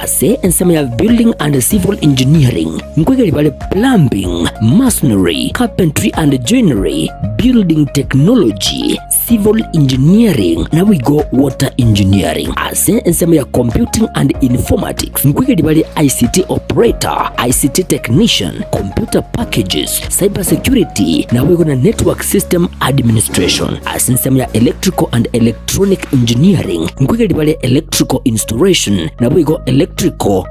Ase ensemo ya Building and Civil Engineering nkoigeria bare Plumbing, Masonry, Carpentry and Joinery, Building Technology, Civil Engineering naboigo Water Engineering. Ase ensemo ya Computing and Informatics nkoigeria bare ICT Operator, ICT Technician, Computer Packages, Cyber Security naboigo na Network System Administration. Ase ensemo ya Electrical and Electronic Engineering nkoigeria bare Electrical Installation naboigo Electrical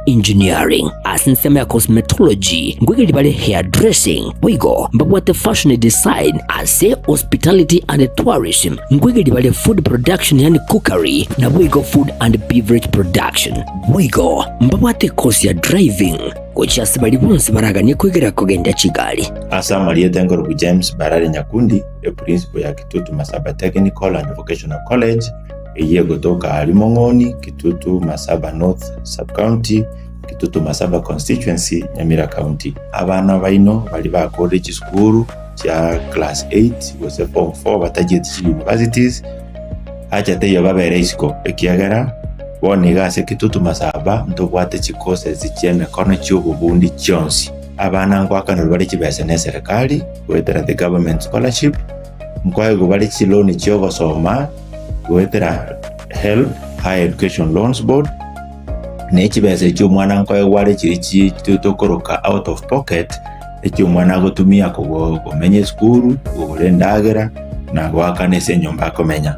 Engineering. Ase ensemo ya Cosmetology nkoigeria bare Hairdressing boigo mbabwate Fashion Design. Ase Hospitality and Tourism nkoigeria bare Food Production yaani Cookery naboigo Food and Beverage Production. Boigo mbabwate ekosi ya Driving gochia ase baria bonsi baraganie koigera kogendia chigari. Ase amarieta nkorokwa James Barare Nyakundi, eprinciple ya Kitutu Masaba Technical and Vocational College, eyio egotoka aaria Mong'oni, Kitutu Masaba North Sub-County, Kitutu Masaba Constituency, Nyamira County. Abana baino baria bakorire chisukuru chia class 8 gose form 4 batachieti chi universities, acha teiyo babere isiko ekiagera bono iga ase Kitutu Masaba ntobwate chicourses chi'emekono chi'obobundi chionsi. Abana ngoakanerwa bare chibesa ne eserekari goetera the government scholarship, nkoegwa bare chiloan chi'ogosoma goetera HELB, Higher Education Loans Board, ne chibesa echio omwana nkoegwa are chiria chi tokoroka out of pocket, echio omwana agotumia kogo komenya esukuru, kogora endagera, na goakana ase enyomba akomenya.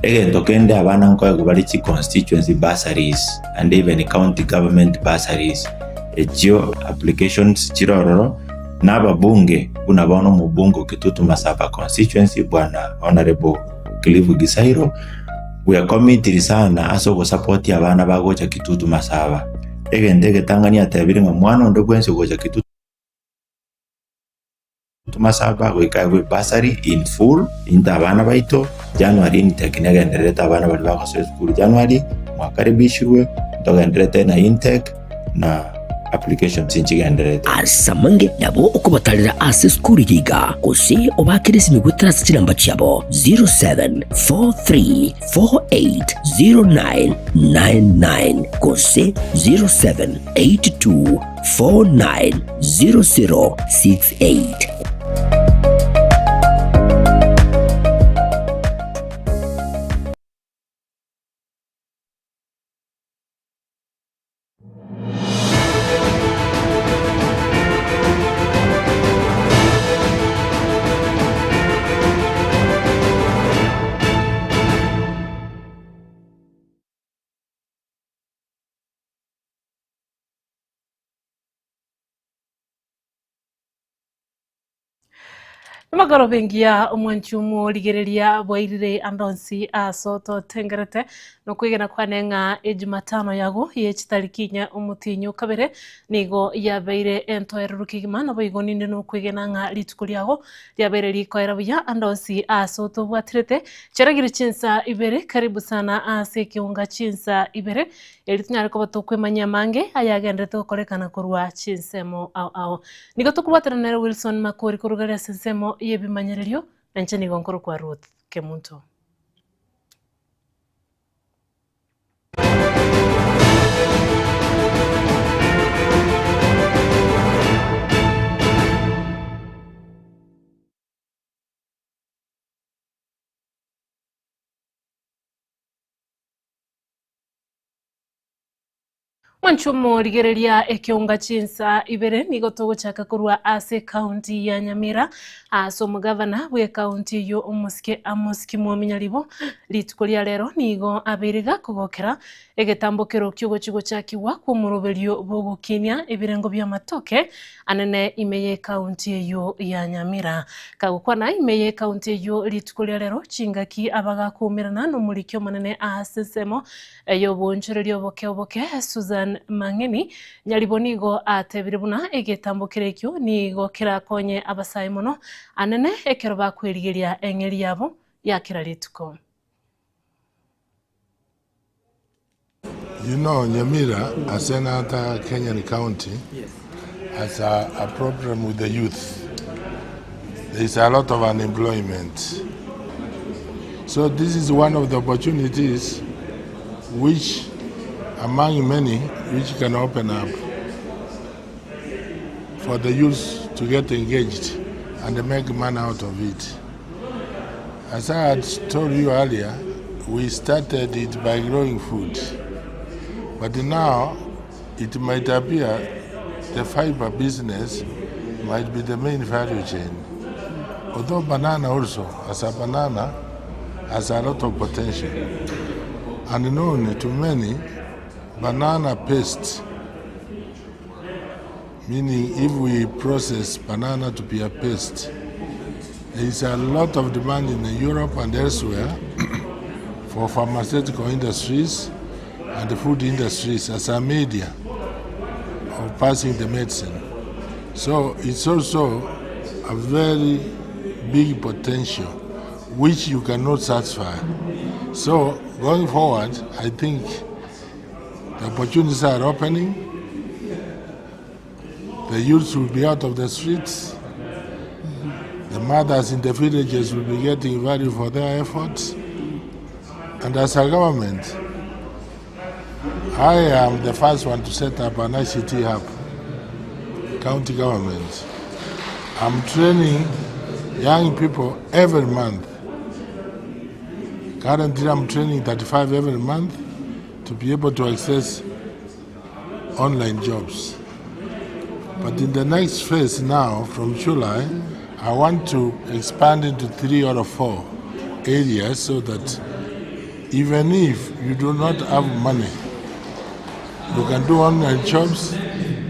Egento kende abana nkoegwa bare chi constituency bursaries and even county government bursaries, echio applications chire ororo, na ababunge buna bono omobunge o Kitutu Masaba constituency bwana Honourable Cliff Gisairo, bwekomitiri sana ase ogosupport abana bagocha Kitutu Masaba. Egento egetang'ani atebire ng'a mwana onde bwensi ogocha Kitutu Masaba goika aegwe bursary in full into abana baito, January intake negendererete abana baria bagosoa esukuru January, mwakaribishirwe, ntogendererete na intake na applications nchigendererete. Ase amange nabo okobatarera ase esukuru eye iga, gose obaakere esimi goetera ase chinamba chiabo 0743480999 gose 0782490068. Emegoroba engiya omwanchi omorigereria bwairire ande onsi ase ototengerete, nokwegena kwane ng'a ejumatano yago ye chitariki inye omotienyi o kabere nigo yabeire entoereru kegima, naboigo ninde nokwegena ng'a rituko riago riabeire rikoera buya ande onsi ase otobwaterete. Chiaragire chinsa ibere, karibu sana ase ekeunga chinsa ibere, erio tonyare koba tokwemanyia amange ayagenderete gokorekana korwa chinsemo ao ao. Nigo tokobwatana nere Wilson Makori korwa gare ase ensemo y'ebimanyererio, na inche nigo nkorokwa Ruth Kemunto. Mwanche omorigereria ekeunga chinsa ibere nigo togochaka korwa ase ekaunti ya Nyamira ase omogavana bw'ekaunti eyio omosike Amos Kimwami Nyaribo rituko ria rero nigo abeire gakogokera egetambokero kiogochi gochakigwa kw'omoroberio bw'ogokinia ebirengo bi'amatoke anene ime y'ekaunti eyio ya Nyamira. Kagokwana ime y'ekaunti eyio rituko ria rero chingaki abagakoumerana nomoriki omonene ase ensemo Ey'oboonchoreria oboke oboke, Susan Mang'eni Nyaribo nigo atebire buna egetambo kere ekio nigo kerakonye abasae mono anene ekero bakwerigeria eng'eri yabo ya kera rituko. You know Nyamira as another Kenyan county has a, a problem with the youth. There is a lot of unemployment. So this is one of the opportunities which among many which can open up for the youth to get engaged and make money out of it. As I had told you earlier, we started it by growing food. But now it might appear the fiber business might be the main value chain. Although banana also, as a banana, has a lot of potential. And known to many, banana paste, meaning if we process banana to be a paste, there is a lot of demand in Europe and elsewhere for pharmaceutical industries and the food industries as a media of passing the medicine. So it's also a very big potential which you cannot satisfy. So going forward, I think the opportunities are opening. The youths will be out of the streets. The mothers in the villages will be getting value for their efforts. And as a government, I am the first one to set up an ICT hub, county government. I'm training young people every month. Currently, I'm training 35 every month to be able to access online jobs. But in the next phase now, from July, I want to expand into 3 or 4 areas so that even if you do not have money, you can do online jobs,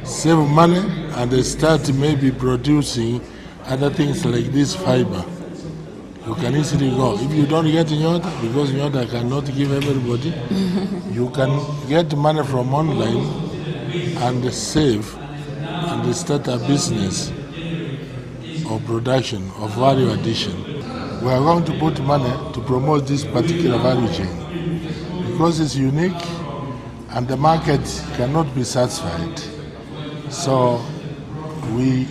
save money, and start maybe producing other things like this fiber. You can easily go. If you don't get Nyota, because Nyota cannot give everybody, you can get money from online and save and start a business of production, of value addition. We are going to put money to promote this particular value chain because it's unique and the market cannot be satisfied. So we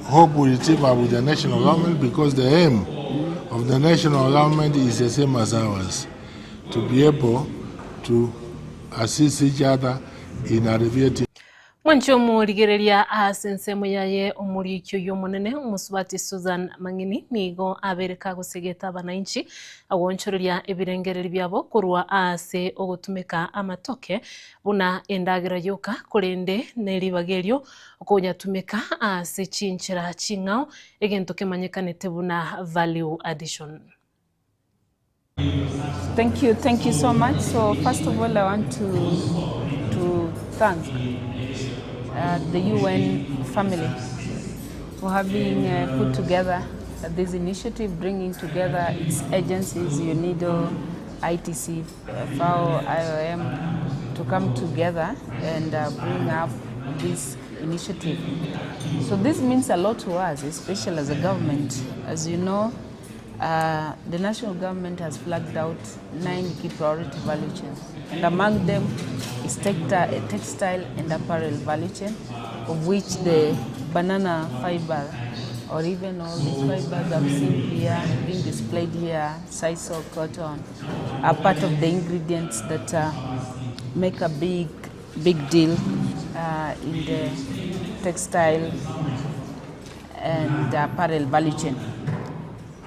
hope we team up with the national government because the aim of the national government is the same as ours, to be able to assist each other in alleviating. Mwanche omorigereria ase ensemo yaye omorikio y'omonene omosubati Susan Mang'eni nigo abereka gosegeta abananchi agonchoreria ebirengereri biabo korwa ase ogotumeka amatoke buna endagera yoka korende neribaga erio okonyatumeka ase chinchera ching'ao egento kemanyekanete buna value addition. Thank you, thank you so much. So first of all, I want to thank the UN family for having put together this initiative, bringing together its agencies, UNIDO, ITC, FAO, IOM, to come together and bring up this initiative. So this means a lot to us, especially as a government. As you know, the national government has flagged out 9 key priority value chains, and among them is textile and apparel value chain, of which the banana fiber, or even all these fibers I've seen here, being displayed here, sisal, cotton, are part of the ingredients that make a big, big deal in the textile and apparel value chain.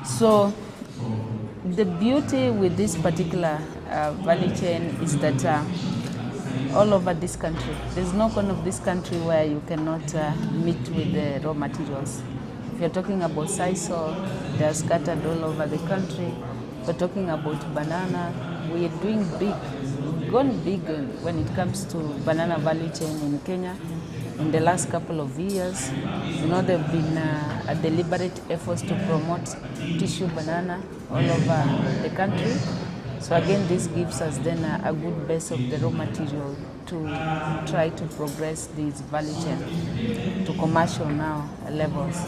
So the beauty with this particular value chain is that all over this country, there's no corner of this country where you cannot meet with the raw materials. If you're talking about sisal, they are scattered all over the country. If we're talking about banana, we are doing big. We've gone big when it comes to banana value chain in Kenya. In the last couple of years, there have been a deliberate efforts to promote tissue banana all over the country. So again, this gives us then a good base of the raw material to try to progress this value chain to commercial now levels.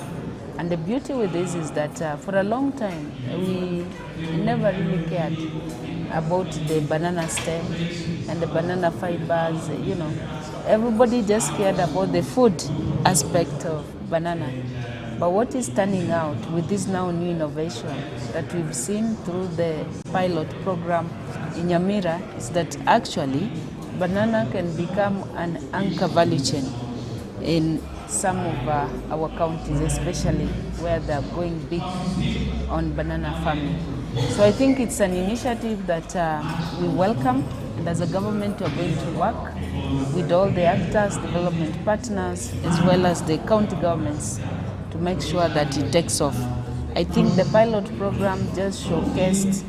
And the beauty with this is that for a long time, we never really cared about the banana stem and the banana fibers. Everybody just cared about the food aspect of banana. But what is turning out with this now new innovation that we've seen through the pilot program in Nyamira is that actually Banana can become an anchor value chain in some of uh, our counties, especially where they are going big on banana farming. So I think it's an initiative that uh, we welcome, and as a government, we are going to work with all the actors, development partners, as well as the county governments to make sure that it takes off. I think the pilot program just showcased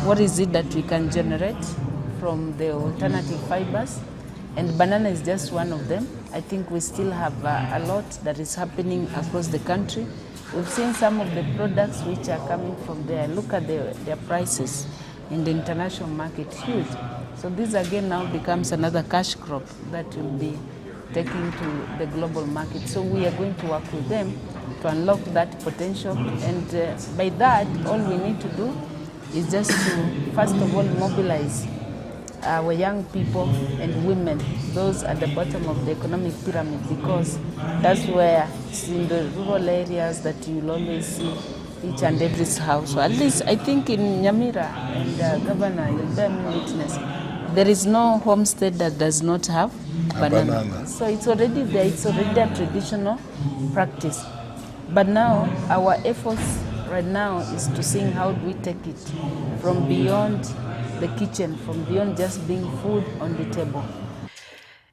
what is it that we can generate from the alternative fibers, and banana is just one of them. I think we still have uh, a lot that is happening across the country. We've seen some of the products which are coming from there. Look at the, their prices in the international market, huge. So this again now becomes another cash crop that will be taken to the global market. So we are going to work with them to unlock that potential. And uh, by that, all we need to do is just to, first of all, mobilize our young people and women, those at the bottom of the economic pyramid, because that's where it's in the rural areas that you'll always see each and every house. So at least I think in Nyamira and uh, Governor, you'll bear me witness, there is no homestead that does not have banana. banana. So it's already there, it's already a traditional practice. But now our efforts right now is to see how do we take it from beyond the kitchen, from beyond just being food on the table.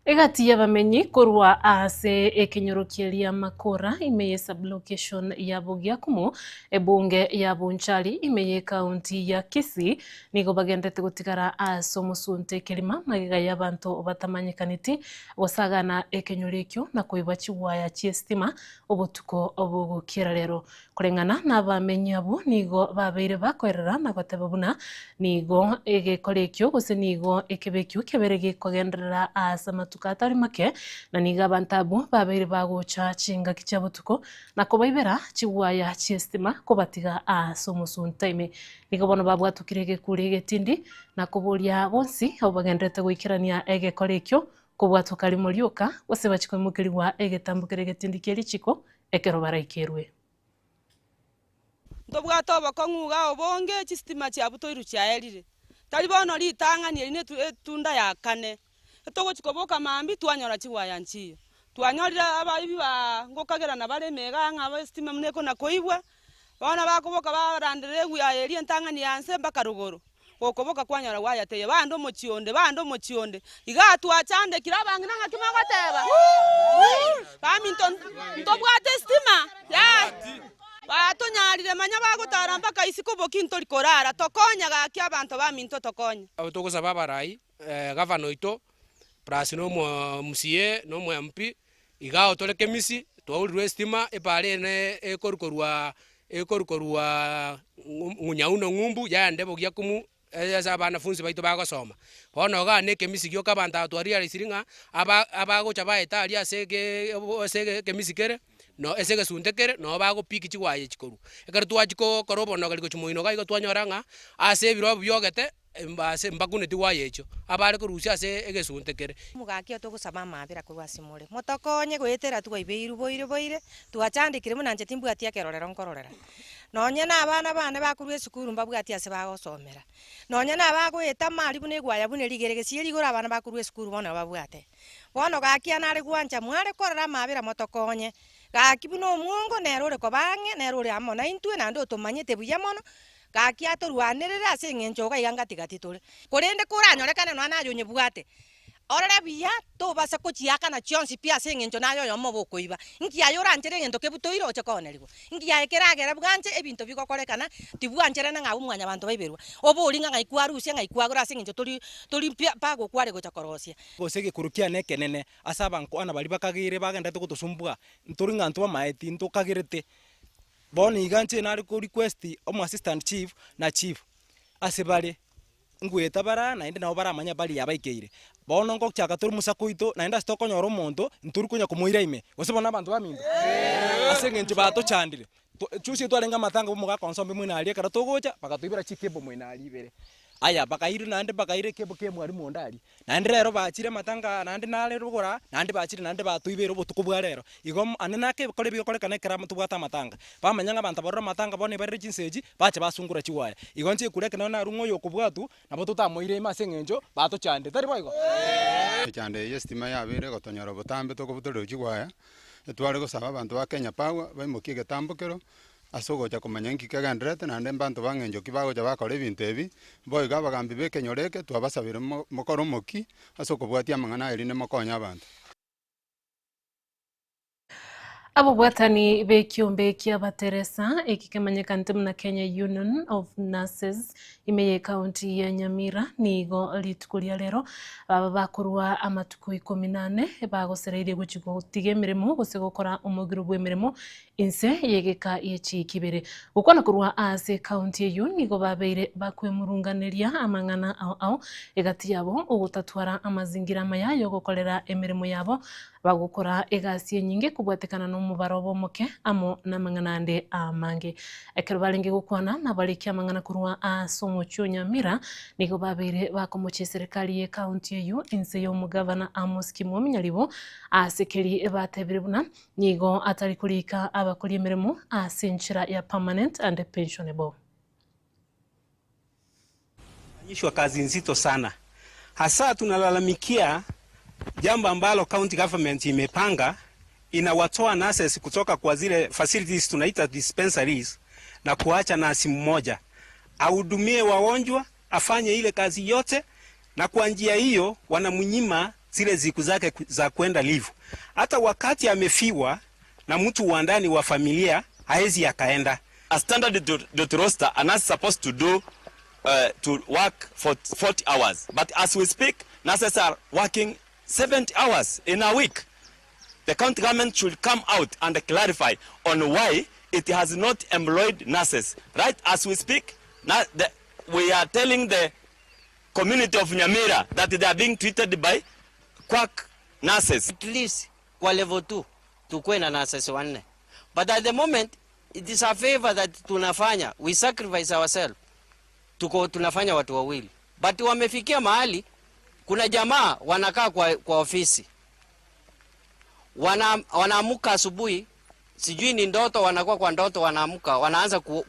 Egati y'abamenyi korwa ase ekenyoro kia Makora ime ye sublocation ya Bogiakumu ebunge ya Bonchari ime ye county ya Kisii nigo bagendete gotigara ase omosunte ekerima magega y'abanto batamanyekaneti gosagana ekenyoro ekio na koiba chiwaya chi'esitima obotuko obogokera rero koreng'ana na abamenyi abwo nigo babeire bakoerera na goteba buna nigo egekora ekio gose nigo ekebe ekio kebere gekogenderera ase amatuko atari make na nigo abanto abwo babeire bagocha chingaki chia botuko na kobaibera chiwaya chi'esitima kobatiga ase omosunte ime. Nigo bono babwatokire egekuri egetindi na koboria bonsi abo bagenderete goikerania egekora ekio kobwatoka rimo rioka gose bachikoimokerigwa egetambokero egetindi kia richiko ekero baraikerwe. Ntobwate obokong'u iga obonge, chistima chiabutoirwe chiaerire. Tari bono ritang'ani eri netu etunda ya kane. Etogochi koboka mambia twanyora chiwaya nchiyo. Twanyorire abaibi ba ngokagerana bare ime igaa ng'a aba estima buna ekona koibwa, bono bakoboka baranderera ewaya eria entang'ani ya nse mpaka rogoro. Gokoboka kwanyora waya teiyo, bande omochie onde, bande omochie onde. Igaa twachandekire abang'ina ng'aki mogoteba? Baminto ntobwate estima? Yaya. Batonyarire manya bagotara mpaka isiko boki ntori korara, tokonya gaki abanto baminto tokonye. Abo togosaba abarai, gavana oito, plus na omo MCA, na omo MP, iga otore kemisi, twaurirwe estima, epara ere ekoru korwa ekoru korwa ng'unyauno ng'umbu yaende bogia kumu ase abanafunsi baito bagosoma. Bono igaa na ekemisi gioka abanto aba twarealisiri ng'a aba abagocha baeta aria ase ege ase ekemisi kere, no ase egesunte kere, noo bagopiki chigwaya echi korwa. Ekero twachia kokora obonogeri gochia moino iga igo twanyora ng'a, ase ebirobu biogete, ase mbakuneti gwaya echio, abare korusia ase egesunte kere. Omogaka togosaba amaabera korwa ase more, motokonye goetera twaibeirwe boire boire, twachandekire buna inche timbwati ekerorero nkororera. Nonye na abana bane bakorwa esukuru mbabwati ase bagosomera. Nonye na abagoeta amari buna egwaya buna rigere gesieri igoro abana bakorwa esukuru bono babwate. Bono gaki nare gwancha mware korora amaabera motokonye, gaki buna omwongo nere ore koba ang'e, nere ore amo naintwe naende otomanyete buya mono, gaki atorwanerere ase eng'encho iga iga ngati gati tore. Korende koranyorekane nonya naye onyebwate, orore buya tobasa kochiakana chionsi pi ase eng'encho naye oyomo bokoiba. Nki aye oranchere egento kebutoire oche koonerigwa? Nki aye keragere bwanche ebinto bigokorekana, tibwancherana ng'a abwo mwanyabanto baiberwa, obori ng'a ng'ai kwarusia ng'ai kwagora ase eng'encho tori tori pi pagokware gocha korosia. Gose egekoro kiane ekenene ase abankwana baria bakageire bagenderete gotosumbua, ntori ng'a ntobamaeti ntokagerete. Bono iga inche nare ko request omo assistant chief na chief ase bare, ngoeta bara naende nabo baramanye habari yabaikeire. Bono ngochaka tore mosako oito naende ase tokonyora omonto, ntori konya komoira ime, gose bono abanto baminto? Ase eng'encho batochandire, juzi twarenge amatanga bwa omogaka onsombe moino aria ekero togocha, bagatoibera chikebo moino aria ibere. Aya bakairwa naende bakaira ekebo kia emwarimu onde aria. Naende rero bachire amatanga aya naende nare rogoro aa, naende bachire naende batoibeire obotuko bwa rero. Igo ande nake ebikore bigokorekana ekero amo tobwate amatanga. Bamanya ng'a abanto barore amatanga bono ebarire chinsa echi, bacha basungora chiwaya. Igo inche ekura ekero narure ng'a oyo okobwatwa, nabo totamoire ime ase eng'encho batochandete, tari boigo? Emechando eye y'esitima yabeire egotonyora botambe tokobutorerwa chigwaya, etware gosaba abanto ba Kenya Power baimokie egetambokero, ase ogocha komanya nki kegendererete naende mbanto ba ng'encho ki bagocha bakora ebinto ebi, boigo abagambi b'ekenyoro eke twabasabire mo mokore omokia ase okobwatia amang'ana aya erinde mokonye abanto. Ababwatani b'ekiombe ki'abateresa eki kemanyekanete buna Kenya Union of Nurses ime y'ekaunti ya Nyamira nigo rituko ria rero baba bakorwa amatuko ikomi na ane bagosereirie gochia gotiga emeremo gose gokora omogiro bw'emeremo Inse y'egeka ye chiiki ibere. Gokwana korwa ase ekaunti eyio nigo babeire bakwemurunganeria amang'ana ao ao egati yabo ogotatwara amazingira amaya y'ogokorera emeremo yabo bagokora egasi enyinge kobwatekana nomobaro obo omoke amo namang'ana ande amange. Ekero barenge gokwana nabariki amang'ana korwa ase omochie o Nyamira nigo babeire bakomochia eserekari y'ekaunti eyio inse y'omogavana Amos Kimwami Nyaribo ase keri batebire buna Nigo atari korika abakori emeremo ase enchera ya permanent and pensionable. Fanyishwa kazi nzito sana. Hasa tunalalamikia jambo ambalo county government imepanga inawatoa nurses kutoka kwa zile facilities tunaita dispensaries na kuacha nasi mmoja ahudumie wagonjwa afanye ile kazi yote, na kwa njia hiyo wanamnyima zile siku zake za kwenda leave. Hata wakati amefiwa na mtu wa ndani wa familia haezi akaenda. A standard duty roster, a nurse is supposed to do to work for 40 hours. But as we speak, nurses are working 70 hours in a week. The county government should come out and clarify on why it has not employed nurses. Right as we speak, na, the, we are telling the community of Nyamira that they are being treated by quack nurses. At least kwa level 2 tukuwe na nurses wanne. But at the moment it is a favor that tunafanya, we sacrifice ourselves. Tuko tunafanya watu wawili. But wamefikia mahali kuna jamaa wanakaa kwa, kwa ofisi wana, wanaamuka asubuhi, sijui ni ndoto, wanakuwa kwa ndoto, wanaamuka wanaanza ku,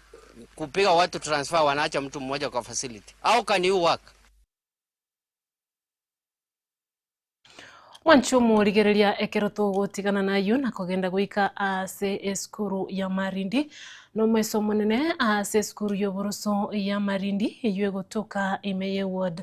kupiga watu transfer, wanaacha mtu mmoja kwa facility. How can you work? Mwanche omorigereria ekero togotigana nayio na kogenda goika ase esukuru ya Marindi. Nomoeso omonene ase esukuru y'oboroso ya Marindi eyio egotoka ime ye ward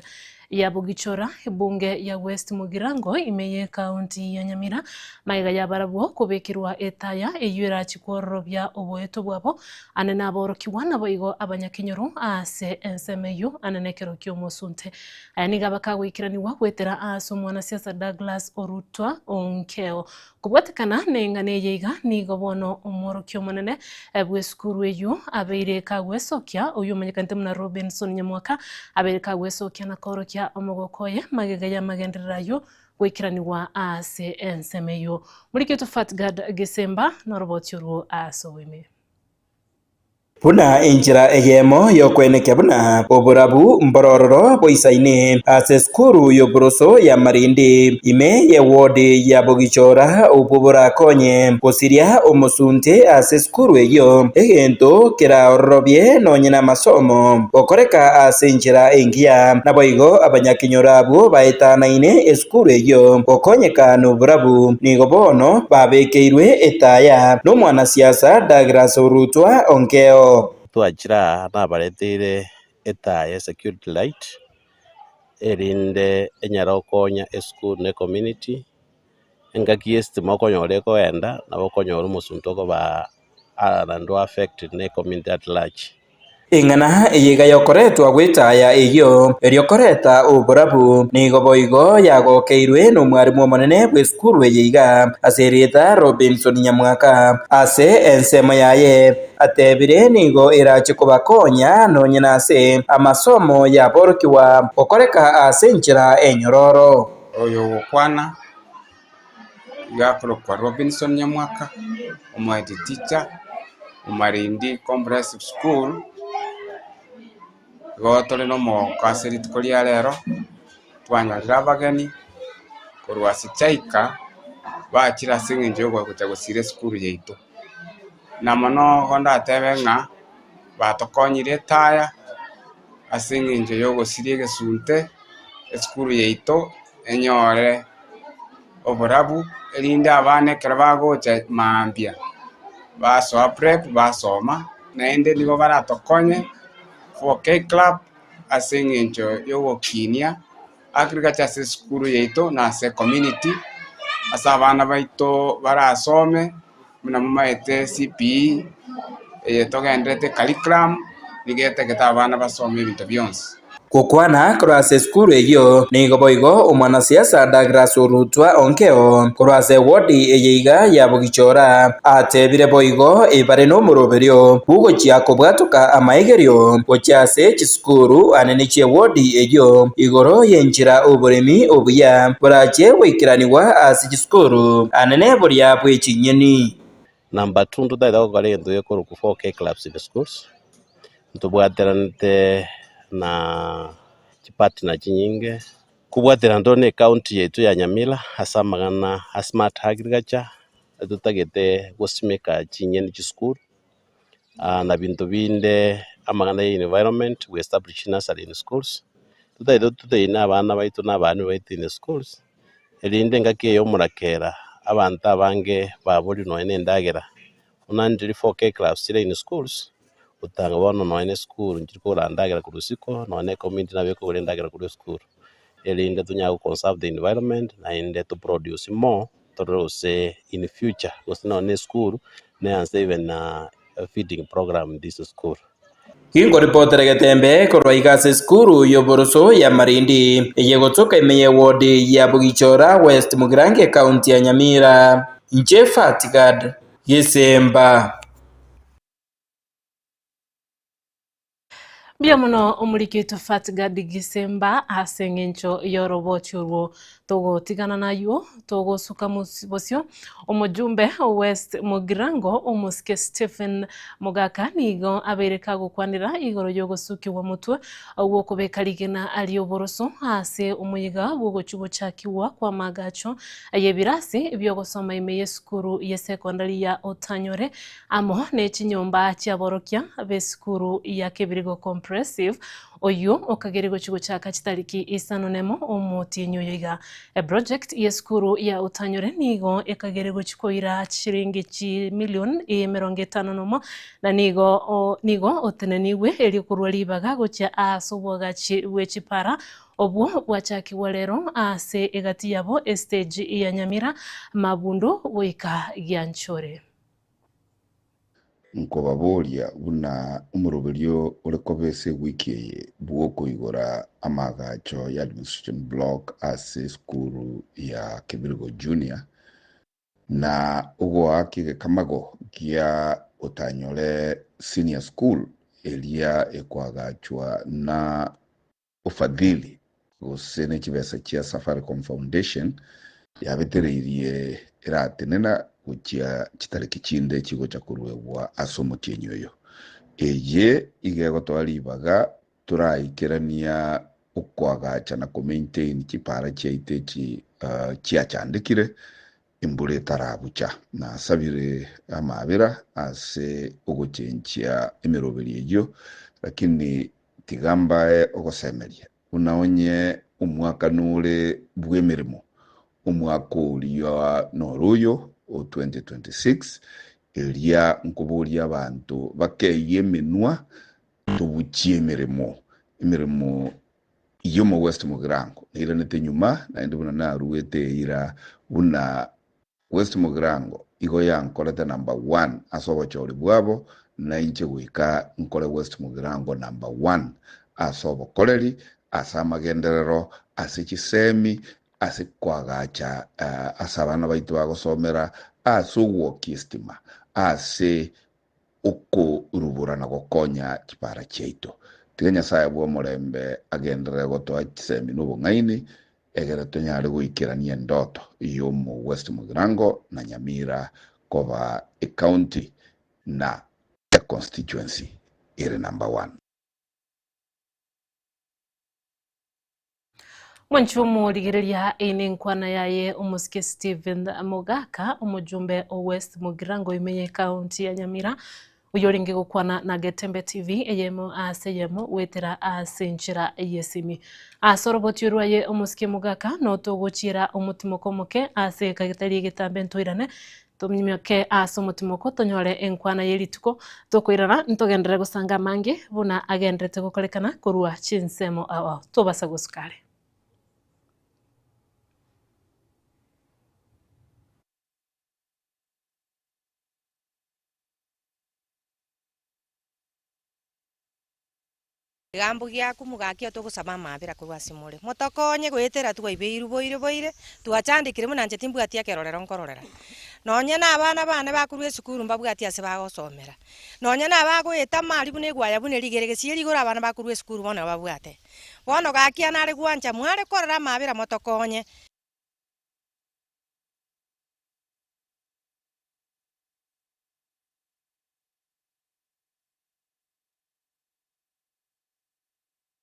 ya Bogichora, ebunge ya West Mugirango ime y'ekaunti ya Nyamira, magega y'abarabwo kobekerwa etaya eyio erachi kwororobia oboeto bwabo ane naborokigwa naboigo abanyakenyoro ase ensemo eyio ane nekero ki'omosunte. Aya nigo abakagoikeranigwa goetera ase omwanasiasa Douglas Orutwa Onkeo. Kobwatekana neng'ana eye iga, nigo bono omworokia omonene bw'esukuru eyio abeire kagwesokia, oyio omanyekanete buna Robinson Nyamwaka, abeire kagwesokia na koorokia omogoko oye magega y'amagenderero ayio goikeranigwa ase ensemo eyio. Moriketwe Fatgard Gesemba noroboti orwo ase oboime. Buna enchera eyemo y'okwenekia buna oborabu mborororo boisaine ase esukuru y'oboroso ya Marindi, ime y'eward ya Bogichora obwo borakonye gosiria omosunte ase esukuru eyio, egento keraororobie nonye namasomo gokoreka ase enchera engiya. Naboigo abanyakenyoro abwo baetanaine esukuru eyio gokonyeka noborabu, nigo bono babekeirwe etaya nomwanasiasa Douglas Orutwa Onkeo. Twachire aa nabareteire etaya esecurity light, erinde enyare gokonya esukuru na ecommunity, engaki y'esitima okonyora ekoenda, nabo okonyora omosunte okoba naende affected na ecommunity at large. Eng'ana eye iga yokoretwa gw'etaya eyio, erio koreta oborabu, nigo boigo yagokeirwe nomwarimu omonene bw'esukuru eye iga, ase erieta Robinson Nyamwaka. Ase ensemo yaye, atebire nigo erache kobakonya nonye nase amasomo y'aborokigwa gokoreka ase enchera enyororo. Oyo ogokwana iga akorokwa Robinson Nyamwaka, omohead teacher o Marindi Comprehensive School. Igo tore nomogoko ase rituko ria rero, twanyorire abageni korwa ase Chaika, bachire ase eng'encho yogocha gosira esukuru yaito. Na mono igo ndatebe ng'a batokonyire etaya ase eng'encho yogosiria egesunte, esukuru yaito enyore oborabu, erinde abana ekero bagocha mambia basoa prep basoma, naende nigo baratokonye 4K club ase eng'encho yogokinia agriculture ase esukuru yaito na ase ecommunity, ase abana baito barasome buna momaete CPE eye togenderete curriculum nigo etagete abana basome ebinto bionsi. Gokwana korwa ase esukuru eyio nigo boigo omwanasiasa Douglas Orutwa Onkeo korwa ase ewodi eye iga ya Bogichora atebire boigo ebare nomoroberio bw'ogochia kobwatoka amaegerio gochia ase chisukuru anene chi'ewodi eyio igoro y'enchera oboremi obuya borachie goikeranigwa ase chisukuru anene boria bwe chinyeni. Number two ntotagete gokora egento gekorokwa 4K clubs in schools, ntobwateranete na chipartner chinyinge, kobwaterana tore na ecounty yaito ya Nyamira ase amang'ana a smart agriculture, totagete gosimeka chinyeni chisukuru na binto binde amang'ana ya environment, we establish nursery in schools, totagete totrain abana baito na abana baito in schools. Erinde engaki eye y'omorakera abanto abange baborire nonya na endagera, buna ndiri 4K clubs chire in schools, otanga bono nonya na esukuru nchiri kogora endagera korwa isiko, nonya na ecommunity nabo ekogora endagera korwa esukuru, erinde tonyare go conserve the environment naende to produce more torore gose in future gose nonya na esukuru neanse even na feeding program in this school. Ginkoripotere getembe korwa iga ase esukuru y'oboroso ya Marindi, eye gotoka ime y'ewodi ya Bogichora West Mugirango ekaunti ya Nyamira. Inche Fatgad Gisemba. Mbuya mono omoriki oito Fatgad Gisemba ase eng'encho y'oroboti orwo Togotigana nayio, togosuka bosio. Omojumbe o West Mugirango, omosike Stephen Mogaka nigo abeire kagokwanera igoro y'ogosukigwa motwe gw'okobeka rigena ri'oboroso ase omoyega bw'ogochia gochakigwa kw'amaagacho y'ebirasi bi'ogosoma ime y'esukuru y'esekondari ya Otanyore amo ne chinyomba chi'aborokia b'esukuru ya Kebirigo Comprehensive Oyio okagere gochia gochaka chitariki isano nemo omotienyi oyo iga. Eproject y'esukuru ya Otanyore nigo ekagere gochia koira chishiringi chimilion emerongo etano nomo na nigo nigo otenenigwe erio korwa ribaga gochia ase obwagachi bwe chipara obwo bwachakigwa rero ase egati yabo estage ya Nyamira, Mabundu goika Gianchore. Nkobaboria buna omoroberio ore koba ase ewiki eye bw'okoigora amaagacho ya administration block ase esukuru ya Kebirigo Junior na ogoaka egekamago gia Otanyore Senior School eria ekoagachwa na Ufadhili gose ne chibesa chia Safaricom Foundation yabetereirie eratenena gochia chitariki chinde chigocha koruegwa ase omotienyi oyo. Eye iga egotoa ribaga toraikerania okoagacha na ko maintain chipara chiaito echi chiachandekire embura etarabucha. Nasabire amaabera ase ogochenchia emeroberi eyio, lakini Tiga mbae ogosemeria, buna onye omwakano ore bw'emeremo, omwaka oria noro oyo o 2026, eria nkoboria abanto bakeyie emenwa tobuchie emeremo, emeremo y'omo West Mugirango neiranete nyuma naende buna naruete eira buna West Mugirango igo yankorete number one ase obochori bwabo, na inche goika nkore West Mugirango number one ase obokoreri, ase amagenderero, ase chisemi, ase koagacha ase abana baito bagosomera, ase ogwokia estima, ase okorubora na gokonya chipara chiaito. Tiga Nyasae bw'omorembe agenderere gotoa chisemi na obong'aini, egere tonyare goikerania endoto y'omo West Mugirango na Nyamira koba ecounty na econstituency ere number one. Mwanche omorigereria eine enkwana yaye omosike Stephen Mogaka, omojumbe o West Mugirango ime ye county ya Nyamira, oyio orenge gokwana na Getembe TV eyemo ase eyemo goetera ase enchera y'esimi. Ase oroboti rwaye omosike Mogaka notogochiera omotimoko omoke ase ekagetari egetambe ntoirane Tominyoke ase omotimoko tonyore enkwana ye rituko, tokoirana ntogenderere gosanga amange buna agenderete gokorekana korwa chinsemo ao ao. Tobasa gosuka are. Egegambo giaku mogakio togosaba amaabera korwa ase more, motokonye goetera twaibeirwe boire boire, twachandekire buna inche timbwati ekerorero nkororera. Nonye na abana bane bakorwa esukuru mbabwati ase bagosomera, nonye na abagoeta amari buna egwaya buna erigere gesieri igoro abana bakorwa esukuru bono babwate. Bono gaki nare gwancha mware korora amaabera motokonye.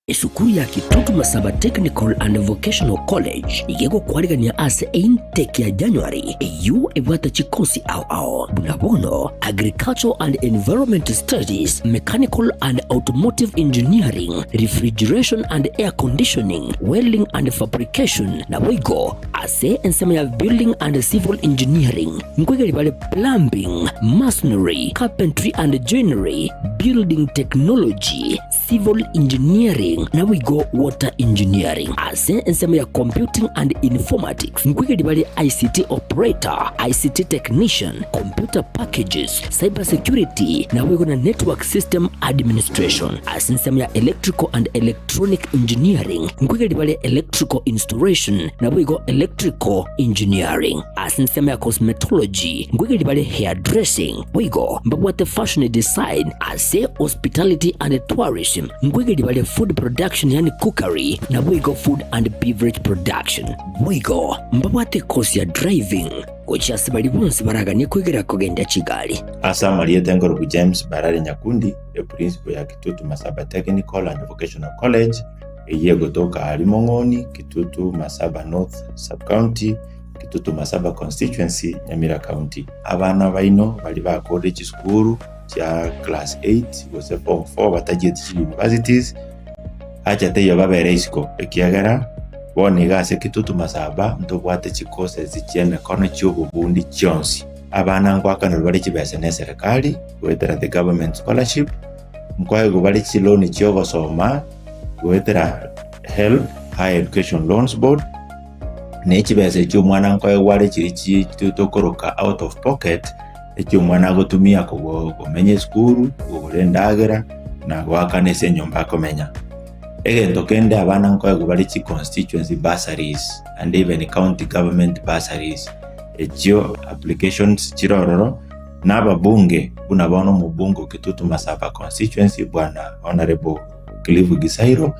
Esukuru ya Kitutu Masaba Technical and Vocational College nigo egokwarigania ase eintake ya January eyio ebwate chikosi ao ao buna bono Agricultural and Environment Studies, Mechanical and Automotive Engineering, Refrigeration and Air Conditioning, Welding and Fabrication naboigo ase ensemo ya Building and Civil Engineering nkoigeria bare Plumbing, Masonry, Carpentry and Joinery, Building Technology, Civil Engineering naboigo Water Engineering. Ase ensemo ya Computing and Informatics nkoigeria bare ICT Operator, ICT Technician, Computer Packages, Cyber Security naboigo na Network System Administration. Ase ensemo ya Electrical and Electronic Engineering nkoigeria bare Electrical Installation naboigo Electrical Engineering. Ase ensemo ya cosmetology nkoigeria bare hairdressing, boigo mbabwate fashion design. Ase hospitality and tourism nkoigeria bare food production yaani cookery naboigo food and beverage production. Boigo mbabwate ekosi ya driving gochia ase baria bonsi baraganie koigera kogendia chigari. Ase amarieta enkorokwa James Barari Nyakundi, eprinciple ya Kitutu Masaba Technical and Vocational College, eyio egotoka aaria Mong'oni, Kitutu Masaba North Sub-County, Kitutu Masaba Constituency, Nyamira County. Abana baino baria bakorire chisukuru chia class 8 gose form 4 batachieti chi universities, acha teiyo babere isiko ekiagera bono iga ase Kitutu Masaba ntobwate chi courses chia emekono chia obobundi chionsi. Abana ngoakanerwa bare chibesa na eserekari goetera the government scholarship, nkoegwa bare chiloan chia ogosoma goetera HELB, Higher Education Loans Board, ne chibesa echio omwana nkoegwa are chiria chi tokoroka out of pocket, echio omwana agotumia kogo komenya esukuru, kogora endagera, na goakana ase enyomba akomenya. Egento kende abana nkoegwa bare chi constituency bursaries and even county government bursaries, echio applications chire ororo, na ababunge buna bono omobunge o Kitutu Masaba constituency bwana Honourable Cliff Gisairo,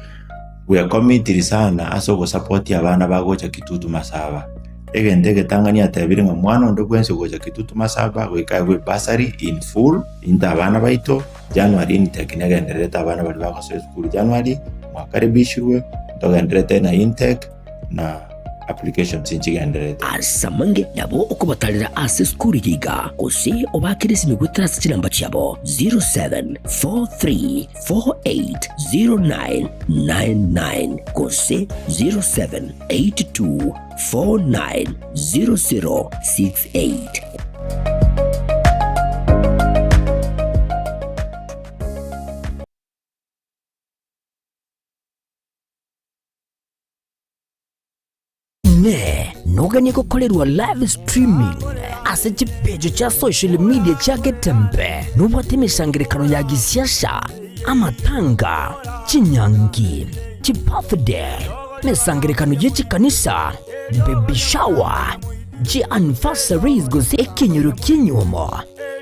bwekomitiri sana ase ogosapotia abana bagocha Kitutu Masaba. Egento egetang'ani atebire ng'a mwana onde bwensi ogocha Kitutu Masaba goika aegwe ebursary in full, into abana baito, January intake negendererete abana baria bagosoa esukuru January, mwakaribishirwe, ntogendererete na intake na applications nchigendererete. Ase amange nabo okobatarera ase esukuru eye iga, gose obaakere esimi goetera ase chinamba chiabo 0743 480999 gose 0782 490068. Inee! Noganie gokorerwa live streaming ase chipeji chia social media chia Getembe? Nobwate emesangerekano ya gisiasa, amatanga, chinyangi, chibirthday, emesangerekano ye chikanisa, baby shower, chianniversaries gose ekenyoro ki'enyuomo,